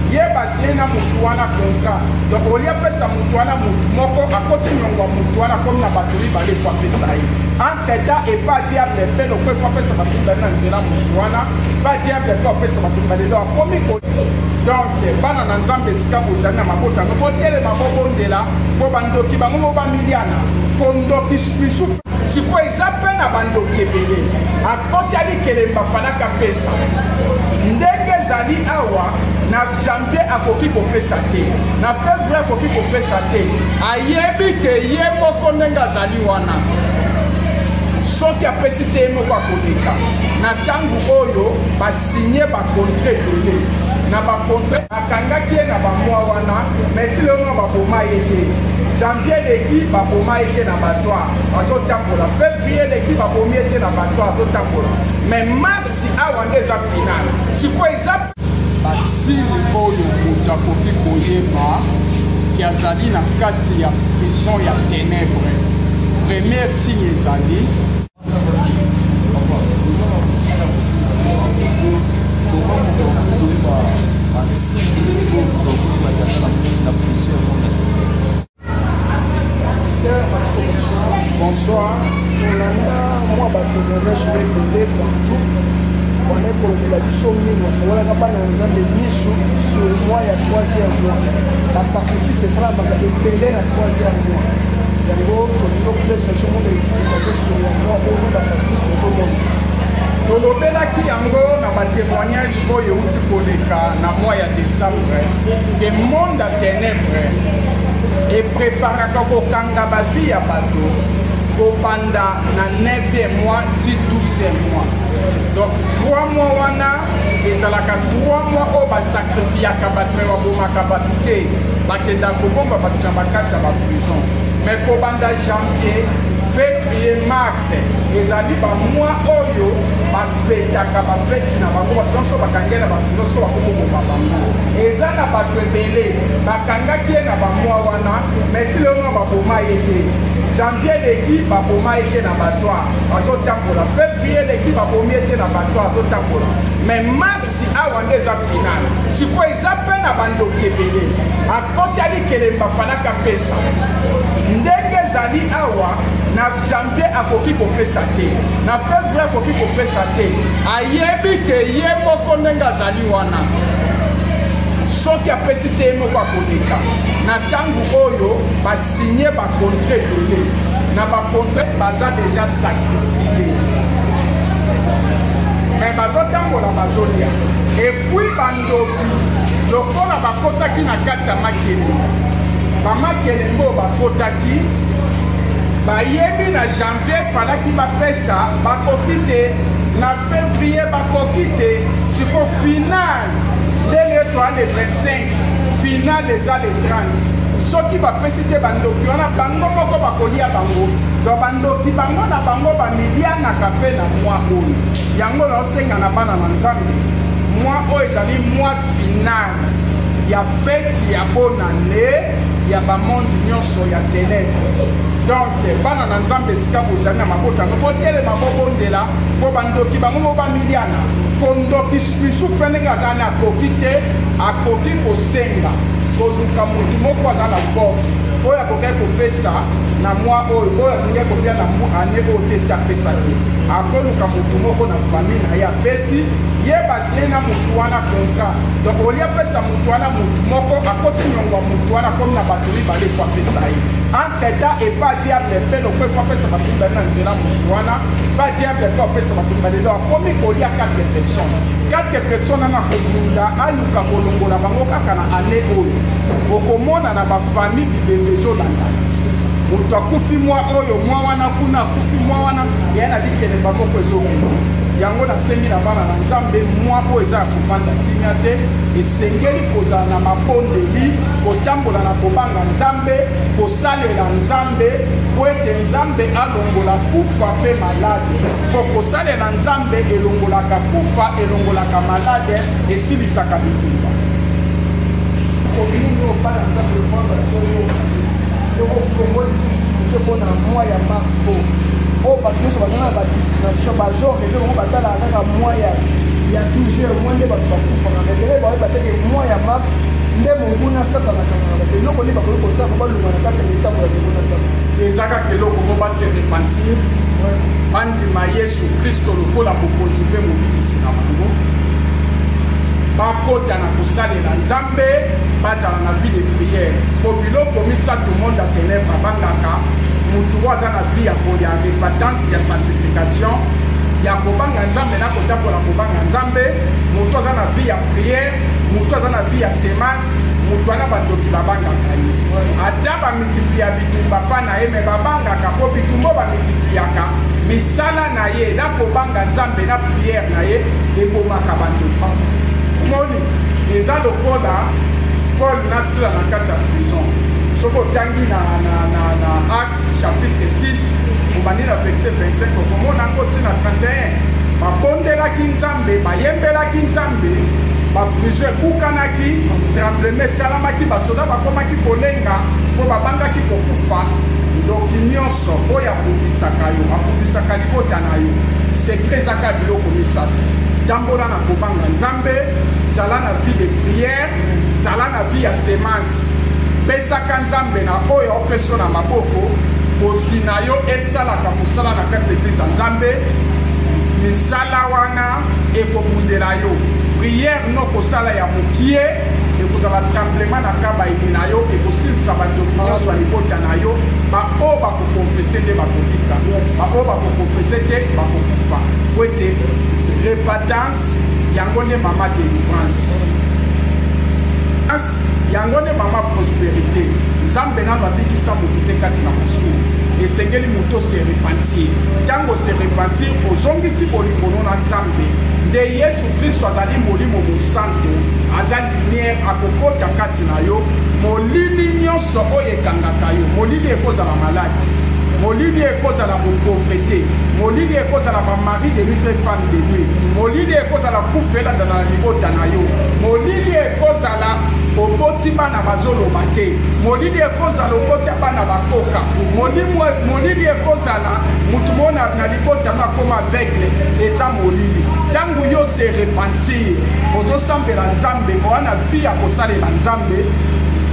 Ye basie na motu wana contrat, donc olie apesa motu wana, motu moko akoti nyongo ya motu wana, akomi na bato mibale, po apesa ye. Entre temps, epa diable mpe loko efo apesa bato mibale na nzela motu wana, pa diable mpe apesa bato mibale, donc akomi ko. Donc bana na Nzambe, esika bozali na mabota no, botelema, bobondela, mpo bandoki bango mo bamiliana kondoki misu. Sikoyo eza mpe na bandoki ebele akotali kelemba falaka pesa ndenge ezali awa. Na janvier akoki kopesa te, na février akoki kopesa te. Ayebi ke ye moko ndenge azali wana, soki apesi te, ye moko akoleka. Na ntango oyo basinye bacontrats ebele, na bacontrats bakangaki ye na bamois wana, mais ti lelo baboma ye te. Janvier eleki, baboma ye te na batoire, azotambola. Février eleki, babomi ye te na batoire, azotambola. Mais mars awa nde eza final. Sikoyo eza basignes oyo moto akoki koyeba ke azali na kati ya prison ya ténèbre. Première signe ezali Koyeba basignes oyo moto akoyeba aza na prison ya monde. Bonsoir. Tolanda mwa batémoignage ebele partout wana, ekolobela biso mingi, bafongolaka bana ya Nzambe misu sur mois ya troisième mois. Basacrifice esalamaka ebele na troisième mois. Yango tolingi kopesa biso moko explication sur ya mois oyo, basacrifice tozomona. Tolobelaki yango na batémoignage oyo euti koleka na mois ya décembre, ke monde ya ténèbre epreparaka kokanga bavie ya bato kobanda na 9e mois ti 12e mois. Donc 3 mois wana ezalaka 3 mois oyo basacrifiaka bato, me babomaka bato te, bakendaka kobomba bato na bakati ya baprison. Mais kobanda janvier, février, mars, ezali bamois oyo bafetaka bafeti na bango. Bato nyonso bakangi na baprison, so bakoboma bango. Eza na bato ebele bakangaki ye na bamois wana, mais ti lelo baboma ye te. Janvier eleki, baboma ye te na batoire, azotambola. Février eleki, babomi ye te na batoire, azotambola. Mais mars awa nde eza final. Sikoyo eza mpe na bandoki ebele akotali kelemba falaka pesa ndenge ezali awa. Na janvier akoki kopesa te, na février akoki kopesa te. Ayebi ke ye moko ndenge azali wana, soki apesi te, ye moko akoleka. Na ntango oyo basinye bacontrats ebele, na bacontrats baza déjà sacrifié, mais bazotambola, bazolia. Et puis bandoki lokola bakotaki na kati ya makelenge, bamakelenge oyo bakotaki, bayebi na janvier falaki bapesa, bakoki te, na février bakoki te. Siko final ndenge toa le 25, final eza le 30. Soki bapesi te, bandoki wana bango moko bakolia bango. Donc bandoki bango na bango bamilianaka mpe na mois oyo. Yango naosenga na bana na Nzambe, mois oyo ezali mois final ya fête ya bonane ya bamonde nyonso ya ténèbre. Donc bana na Nzambe, esika bozali na mabota no, botelema, bobondela, mpo bandoki bango mo bamiliana. Kondoki misu mpe ndenge aza na akoki te, akoki kosenga koluka motu moko aza na force oyo akokaki kopesa na mois oyo, oyo akokaki kopia na année oyo te, esi apesa te. Akoluka motu moko na famille na ye, apesi ye, basie na motu wana contrat. Donc olie apesa motu wana, motu moko akoti nyongo ya motu wana, akomi na bato mibale, po apesa ye. Entre temps, epa diable mpe loko efo apesa bato mibale na nzela motu wana, pa diable mpe apesa bato mibale. Donc akomi kolia 4 personnes, 4 personnes wana kobunda, aluka kolongola bango kaka na année oyo. Okomona na bafamille bibembe ezolandana, moto akufi mwa oyo, mwa wana kuna akufi, mwa wana eya na likelemba moko ezokende. Yango nasengi na bana na Nzambe, mwa oyo eza ya kovanda kimia te, esengeli kozala na mabondeli, kotambola na kobanga Nzambe, kosalela Nzambe, po ete Nzambe alongola kufa mpe malade. Mpo kosalela Nzambe elongolaka kufa, elongolaka malade, esilisaka bitumba. Nini oyo bana Nzambe mwa bazoyoka, tokofongoli sujet mpona mois ya mars oyo, oyo bato nyonso baza na badistraction, bagenre ebe bango batalaka kaka mois ya Ya 12 mois nde bato bakufaka, mais ebele baoyeba te ke mois ya mars nde monguna Satana akangaka bato. Eloko nde bakoki kosala po balongwa na kati ya mitambo ya monguna Satana? Eza kaka eloko moko, base repentir, bandima Yesu Kristo lokola mokonzi mpe mobikisi na bango, bakota na kosalela Nzambe, bazala na vie de prière. Po biloko misato monde ya ténèbre abangaka: mutu oyo aza na vie ya repentance, ya sanctification, ya kobanga Nzambe na kotambola kobanga Nzambe, moto aza na vie ya prière, moto aza na vie ya semence. Moto wana, bandoki babangaka ye. Ata bamultiplia bitumba mpa na ye, mais babangaka, mpo bitumba oyo bamultipliaka, misala na ye na kobanga Nzambe na prière na ye ebomaka bandoki. Omoni, eza lokola Paul na Sila na kati ya prison. Soki otangi na Acte chapitre 6, obandi na verset 25, okomona yango ntina 31. Babondelaki Nzambe, bayembelaki Nzambe, baprison ebukanaki, tremblement esalamaki, basoda bakomaki kolenga mpo babangaki kokufa. Ndoki nyonso oyo abundisaka yo, abundisaka libota na yo, secret ezaka biloko misato: tambola na kobanga Nzambe, zala na vie de prière, zala na vie ya semence, pesaka Nzambe na oyo opesa na maboko. Bozwi na yo esalaka mosala na kati eglise ya Nzambe, misala wana ekobundela yo. Prière no kosala ya mokie ekozala tremblement na ka bayini na yo, ekosilisa bandoki nyonso ya libota na yo. Baoyo bakokonfese nde bakobika, baoyo bakokonfese te bakokufa, po ete repentance yango nde mama délivrance, yango nde mama prospérité. Nzambe nano abikisa motu te kati na masumu. Esengeli moto se repentir. Ntango se repentir, ozongisi bolingono na Nzambe, nde Yesu Kristo azali Molimo Mosantu, aza lumière, akokota kati na yo. Molili nyonso oyo ekangaka yo, molili ekozala maladi, molili ekozala bopauvreté, molili ekozala bamari de nuit mpe femme de nuit, molili ekozala kufa elandana na libota na yo, molili ekozala oboti bana bazoloba te, molili ekozala obota bana bakoka, molili ekozala mutu mo na libota no akoma aveugle, eza molili. Ntango yo se repentir, ozosambela Nzambe, oa na vie ya kosalela Nzambe,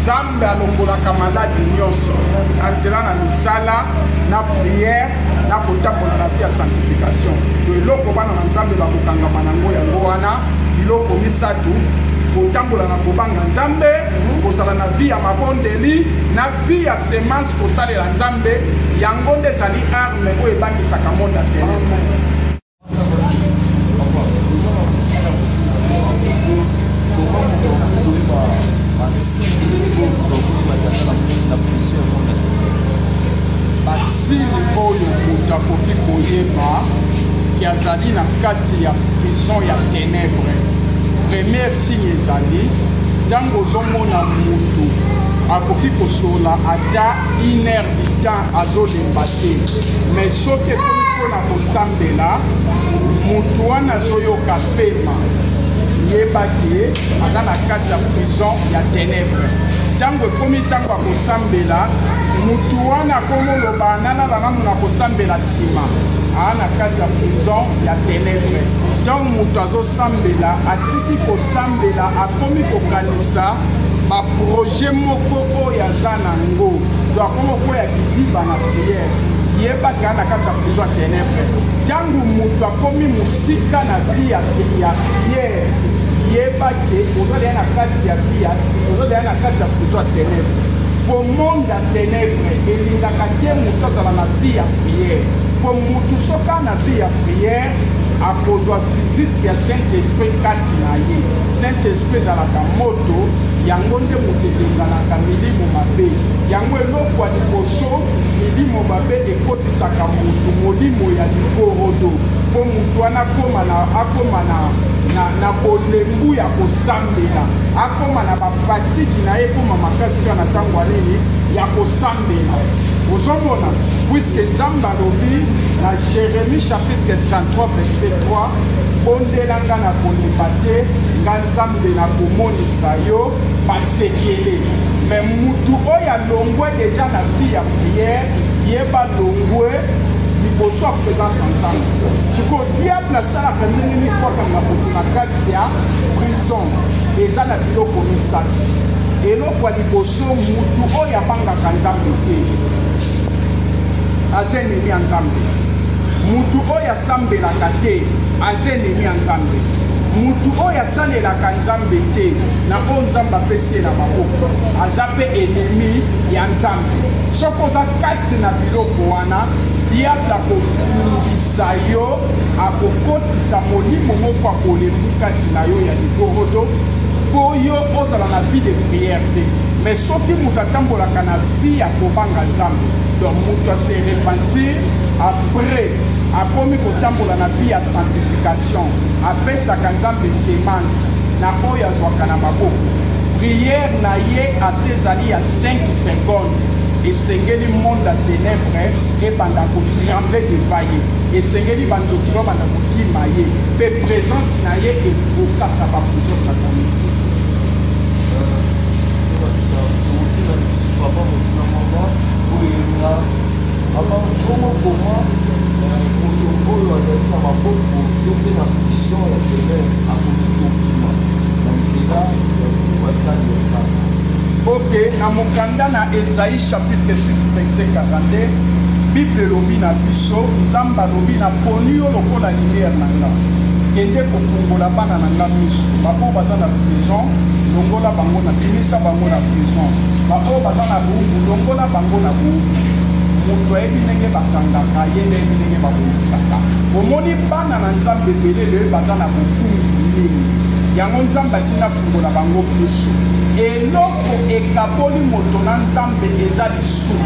Nzambe alongolaka maladi nyonso na nzela na misala na prière na kotambola na vie ya sanctification. To eloko bana na Nzambe bakokangama nango, yango wana biloko misato: kotambola na kobanga Nzambe, kozala na vie ya mabondeli, na vie ya semence, kosalela Nzambe. Yango nde ezali arme oyo ebangisaka monde ya ténèbre. Papa, toza na koyeba comment moto akoki koyeba basigne oyo moto akoyeba aza na prison ya monde ya ténèbre? Basigne oyo moto akoki koyeba ke azali na kati ya prison ya ténèbre, première signe ezali ntango ozomona motu akoki kosola ata une heure du temps, azolemba te, mais soki ekomi mpona kosambela, motu wana azoyoka pema, yeba ke aza na kati ya prison ya ténèbre. Ntango ekomi ntango ya kosambela, motu wana akomoloba: "Nalala nanu, na kosambela nsima." Aa na kati ya prison ya ténèbre. Ntango moto azosambela, atiki kosambela, akomi kokanisa baprojet moko oyo aza nango, to akomi koya kidiba na prière, yebaka na kati ya prison ya ténèbre. Ntango moto akomi mosika na vie ya prière, yeba ke ozali na kati ya vie, ozali na kati ya prison ya ténèbre. Po monde ya ténèbre elingaka te moto azala na vie ya prière, po motu soki na vie ya prière, akozwa visite ya Saint Esprit kati na ye. Saint Esprit ezalaka moto, yango nde moto ebenganaka milimo mabe. Yango eloko ya liboso milimo mabe ekotisaka motu, molimo ya likorodo, mpo motu wana akóma na bolembu ya kosambela, akóma na bafatigues na ye, ekóma makasi kaka na ntango ya nini? Ya kosambela. Ozomona, puisque Nzambe alobi na Jérémie chapitre 33 verset 3: "Bondelanga na kolemba te, nga Nzambe na komonisa yo basekele." Mais mutu oyo alongwe déjà na vie ya prière, yeba longwe. liboso ya présence ya Nzambe. Sikoyo diable asalaka ndenge nini po akanga moto na kati ya prison? Eza na biloko misato. Eloko ya liboso, motu oyo abangaka Nzambe te aza ennemi ya Nzambe. Motu oyo asambelaka te aza ennemi ya Nzambe. Motu oyo asalelaka Nzambe te na oyo Nzambe apesi ye na maboko aza mpe ennemi ya Nzambe. Soki oza kati na biloko wana, diable akobundisa yo, akokotisa molimo moko ya bolembu kati na yo ya ligorodo mpo yo ozala na vie de prière te. Mais soki moto atambolaka na vie ya kobanga Nzambe, donc moto a se repentir après akomi kotambola na vie ya sanctification, apesaka Nzambe semence na oyo azwaka na maboko, prière na ye ata ezali ya 5 secondes, esengeli monde ya tenebre ebanda ko trembler devant ye, esengeli ba ndoki babanda kokima ye, pe presence na ye ebukaka ba prison satanique. Tokotuna lisusu papa motuna moko oyo nga papa bongo koma moto oyo azali na maboko to mpe na prison ya tenebre akoki kobima na nzela ya basali ya Nzambe? Ok, na mokanda na Esaïe chapitre 6 verset 42, Bible elobi na biso, Nzambe alobi, naponi yo lokola lumière na nga. Kende kofungola bana na nga miso, baoyo baza na prison, longola bango na bimisa bango na prison, baoyo baza na bowumbu, longola bango na bowumbu. Moto ayebi ndenge bakangaka ye nde ayebi ndenge babongisaka. Omoni bana na Nzambe ebele lelo baza na bokungu mingi. Yango Nzambe atinda afungola bango miso. Eloko ekaboli moto na Nzambe eza lisumu.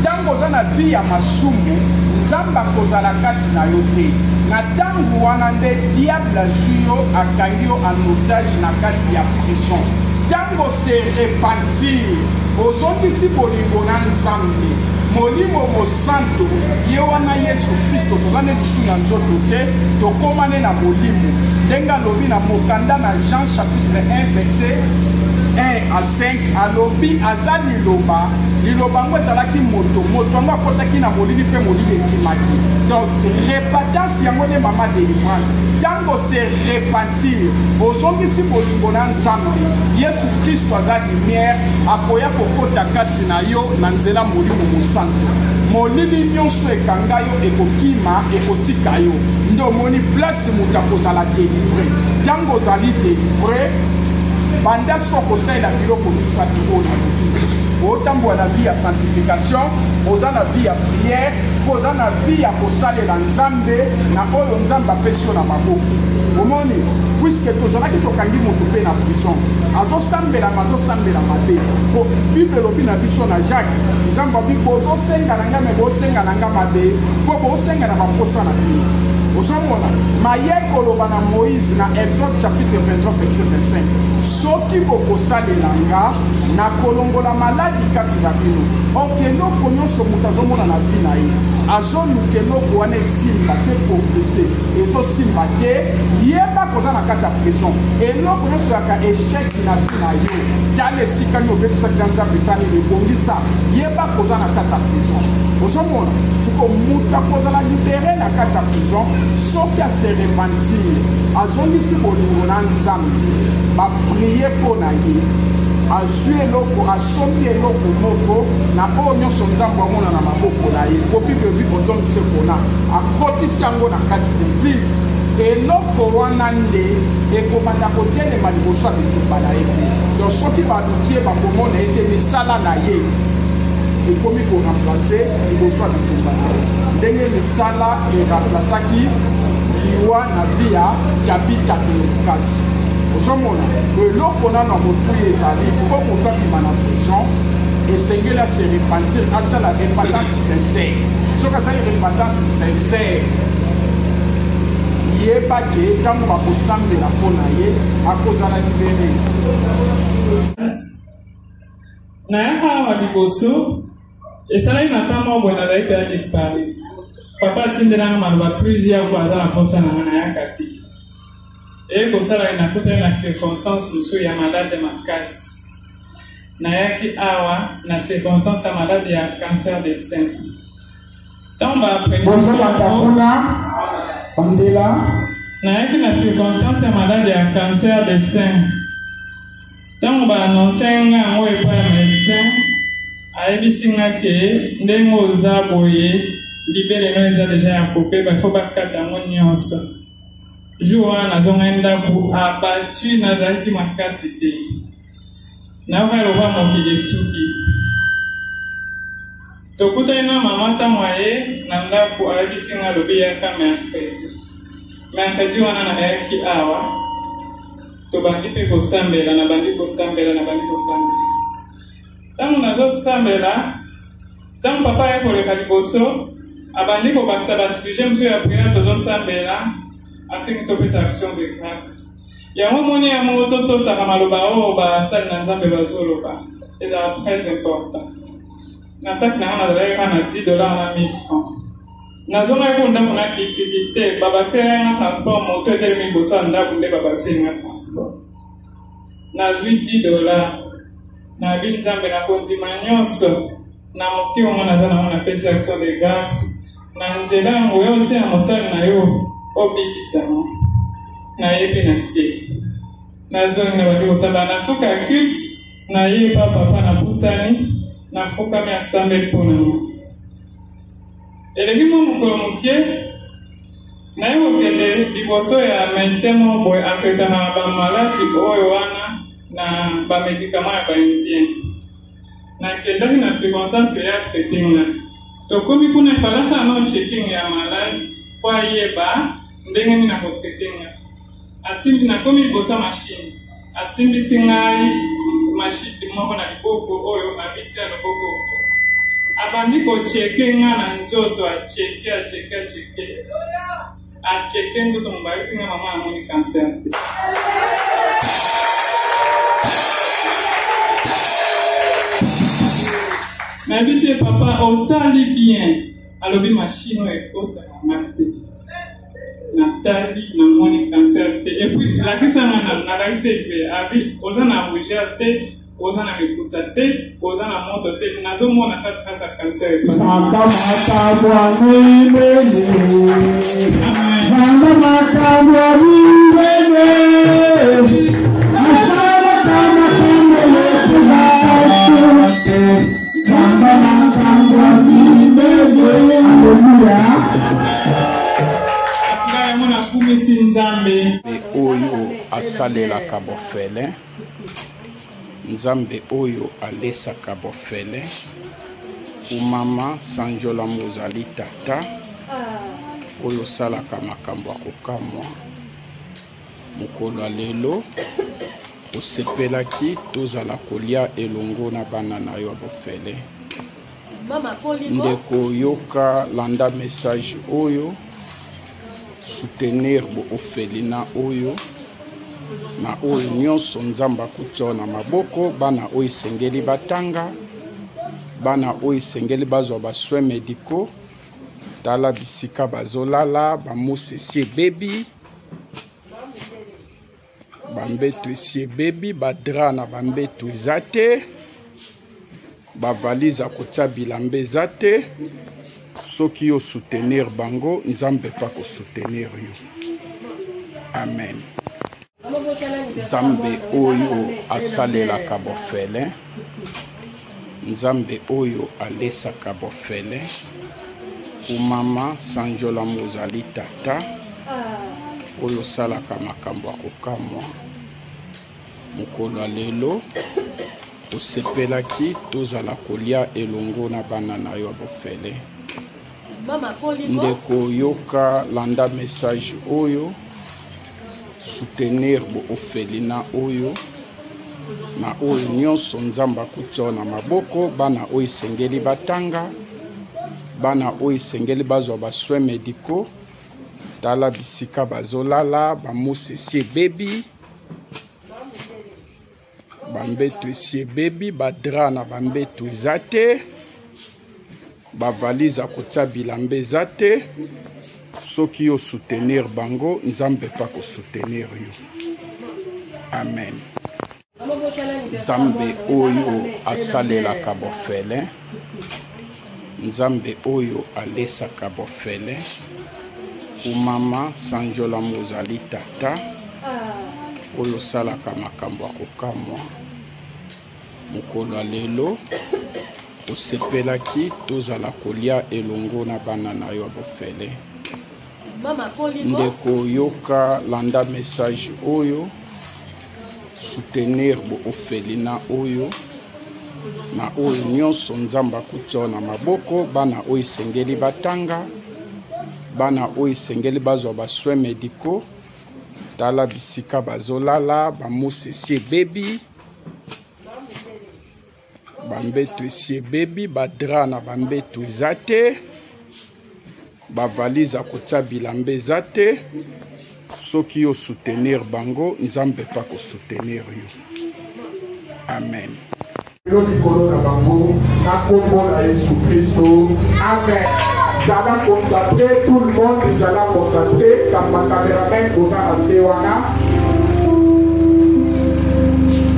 Tango oza na vie ya masumu, Nzambe akozala kati na yo te. Na tango wana nde diable azui yo, akangi yo en otage na kati ya prison. Tango o se repentir, ozongisi bolingo na Nzambe, Molimo Mosantu, ye wana Yesu Kristo, toza nde lisusu na nzoto te, tokoma nde na molimo. Ndenge alobi na mokanda na Jean chapitre 1 verset 1 à 5, alobi aza liloba, liloba yango ezalaki moto, moto yango akotaki na molili mpe molili ekimaki. Donc repentance yango nde mama delivrance. Tango se repentir, ozongisi bolingo na Nzambe, Yesu Kristo aza lumière, akoya kokota kati na yo na nzela Molimo Mosantu. Molili nyonso ekanga yo ekokima, ekotika yo. Nde omoni place moto akozala delivre. Ntango ozali delivre, banda sikoyo kosalela biloko misato oyo nalobi. Otambola na vie ya sanctification, oza na vie ya prière, mpo oza na vie ya kosalela Nzambe na oyo Nzambe apesi yo na maboko. Omoni, puisque tozalaki tokangi moto mpe na prison, azosambelama, azosambela mabe. Po Bible elobi na biso na Jacques, Nzambe abi bozosenga na ngai me bosenga na ngai mabe, mpo bosenga na baposa na bino. Ozomona maye koloba na Moïse na Exode chapitre 23 verset 25, soki bokosalela nga, nakolongola maladi kati na bino. Ok, eloko nyonso moto azomona na vie na ye, azoluka eloko wana esimba te, progresse ezosimba te, yeba koza na kati ya prison. Eloko nyonso yaka echec na vie na yo, tala esika nini obebisaki na Nzambe, eza nini, ebongisa, yeba koza na kati ya prison. Ozomona siko moto akozala libere na kati ya prison soki ase repentir, azongisi bolingo na Nzambe, baprie mpo na ye, azwi eloko, asombi eloko moko na oyo nyonso Nzambe amona na maboko na ye, po Bible elobi ozongisi ekona, akotisi yango na kati ya eglise. Eloko wana nde ekobanda kotelema liboso ya bitumba na ye te. Donc soki baluki ye, bakomona ye te, misala na ye ekomi ko remplacer liboso ya bitumba na ye, ndenge misala e remplaçaki liwa na vie ya Tabitha Dorcas. Ozomona eloko nano ya motuya ezali mpo moto abima na prison, esengeli ase repentir, asala repentance sincère. Soki asali repentance sincère, yeba ke ntango bakosambela mpo na ye akozala libere. Nayaka awa liboso esalaki na ntango moko boye nazali mpenza disparu. Papa atindelanga maloba plusieurs fois aza na mposa na nga, nayaka te. Eye kosalaki nakutaki na circonstance mosusu ya malade makasi. Nayaki awa na circonstance ya malade ya cancer de sein. Ntango ba Bozolanda kuna bandela. Nayaki na circonstance ya maladi ya cancer de sein. Ntango ba annonce nga yango epai ya medecin, ayebisi nga ke ndenge oza boye libele no eza deja ya kobeba, il faut bakata yango nyonso. Jour wana nazongaki ndako abattu, nazalaki makasi te. Nayoka lokola mokili esuki. Tokutani na mama ntango aye na ndako, ayebisi nga, alobi yaka mercredi. Mercredi wana nayaki awa, tobandi mpe kosambela, nabandi kosambela, nabandi kosambela. Ntango nazosambela, ntango papa aye koleka liboso, abandi kobakisa ba sujet mosusu ya prière tozosambela, asengi topesa action de grâce. Yango omoni ya moko totosaka maloba oyo basali na Nzambe bazoloba, ezala très important. Na sac na nga nazalaki kaka na 10 dollars na 1000 francs. Nazongaki ko ndako na difficulté, babakiselaki nga transport, moto etelemi liboso ya ndako nde babakiseli nga transport. Nazwi 10 dollars, nabi Nzambe nakondima nyonso na moke oyo nga naza nango, napesi action de grâce na nzela ya nguya otie na mosali na yo obikisa nga. Naye mpe natie, nazongi nabandi kosambela na suka ya culte. Naye epa papa, napusani, nafukami, asambeli mpo na nga. Eleki mwa mokolo moke, naye kokende liboso ya medecin moko boye atraitaka bamaladi oyo wana na bamedikama ya baindien. Nakendaki na circonstance ya traite nga. Tokomi kuna, efale asala nano checking ya maladi mpo ayeba ndenge nini akotraite nga. Asimbi, nakomi liboso ya machine, asimbisi ngai machine moko na liboko oyo abitia loboko, abandi kocheke nga na nzoto, acheke, acheke, acheke, acheke nzoto mobimba, ayebisi nga mama namoni cancer te. Nayebisi ye papa otali bien, alobi machine oyo ekosaka nga te. Natali namoni cancer te, epuis lakisa nga nanu, nalakisi ye mpe abi oza na rougeur te, oza na mikusa te, oza na moto te, nazomona ta trace ya cancer epai. Zamba makambo ya minene, Zamba makambo ya minene, asalaka makambo lokola te, Zamba makambo ya minene, Aleluya. Ngai yango nakumisi Nzambe. Oyo asalelaka bofele, Nzambe oyo alesaka bofele, kumama sanjola mozali tata oyo osalaka makambo ya kokamwa. Mokolo ya lelo osepelaki tozala kolia elongo na bana na yo ya bofele. Ndeko yoka, landa message oyo, soutenir bo orphelinat oyo na oyo nyonso Nzambe akuti na maboko, bana oyo esengeli batanga, bana oyo esengeli bazwa ba soins médicaux. Tala bisika bazolala, bamousse esi ebebi, bambeto esi ebebi, badra na bambeto eza te, bavalise ya kotia bilamba eza te. Soki yo soutenir bango, Nzambe pa kosoutenir yo. Amen. Nzambe oyo asalelaka bofele, Nzambe oyo alesaka bofele, kumama sanjola mozali tata oyo osalaka makambo ya kokamwa. Mokolo ya lelo osepelaki tozala kolia elongo na bana na yo ya bofele. Ndeko yoka, landa message oyo, soutenir bo orphelinat oyo na oyo nyonso Nzambe akuti na maboko, bana oyo esengeli batanga, bana oyo esengeli bazwa ba soins médicaux. Tala bisika bazolala, bamousse esi ebebi, bambeto esi ebebi, badra na bambeto eza te, bavalise ya kotia bilamba eza te. Soki yo soutenir bango, Nzambe pa kosoutenir yo. Amen. Nzambe oyo asalelaka bofele, Nzambe oyo alesaka bofele, kumama, sanjolama ozali Tata oyo osalaka makambo ya kokamwa. Mokolo ya lelo osepelaki tozala kolia elongo na bana na yo ya bofele. Ndeko, yoka, landa message oyo, soutenir boorphelinat oyo na oyo nyonso Nzambe akutia na maboko, bana oyo esengeli batanga, bana oyo esengeli bazwa ba soins médicaux. Tala bisika bazolala, bamusi esi ebebi, bambeto esi ebebi, badra na bambeto eza te, bavalise ya kotia bilamba eza te. Soki yo soutenir bango, Nzambe mpe akosoutenir yo. Amen. Lelo likolo na bango na nkombo na Yesu Kristo, amen. Zala concentré, tout le monde zala concentré. Kamba cameraman oza na se wana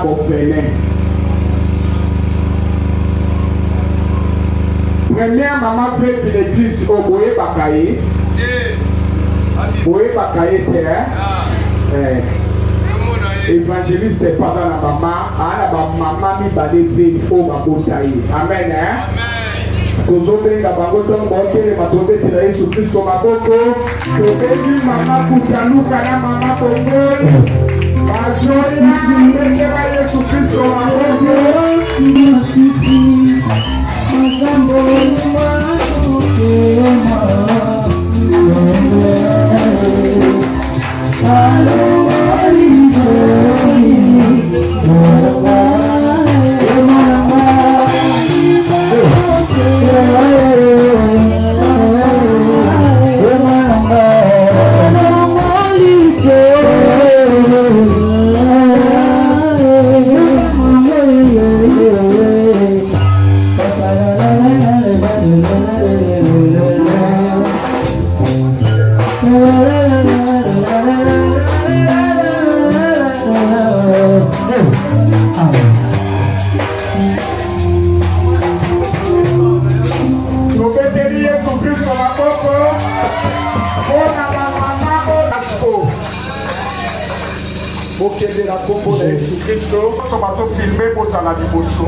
orphelin. Première maman mpe l'église oyo boyebaka ye, boyebaka ye te, eh? Évangéliste mpe aza na mama, aa na bamama mibale mpe oyo babota ye. Amen, eh? Tozobenga bango ntango baotelema, tobetela Yesu Kristo maboko. Tobengi mama Kutaluka na mama Bongoli, bazoya, betela Yesu Kristo maboko. Tobeteli Yesu Kristo maboko mpo na bamama oyo bokende na nkombo na Yesu Kristo. Nyonso bazofilme, bozala liboso.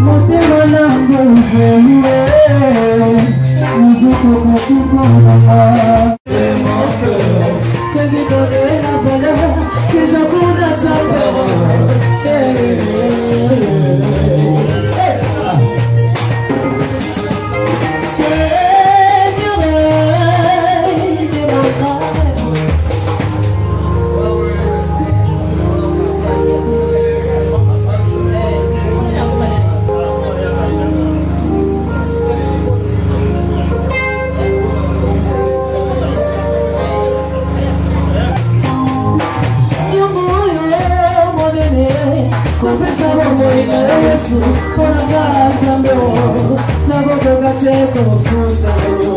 Motema nango ezeli nazokoka kukonanga. La valeur que j'accorde à ta parole. Seigneur, de mon âme. Kopesa bomoi na yo Yesu mpo na nga Nzambe o nakokoka te kofuta yo.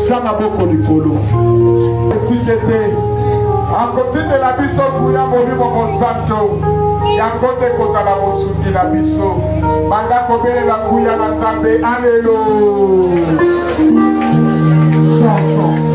Tia maboko likolo. Etinde te akotindela biso nguya Molimo Mosanto, yango nde kozala mosungi na biso. Banda kobelela nguya na Nzambe. Alelo. Chanson.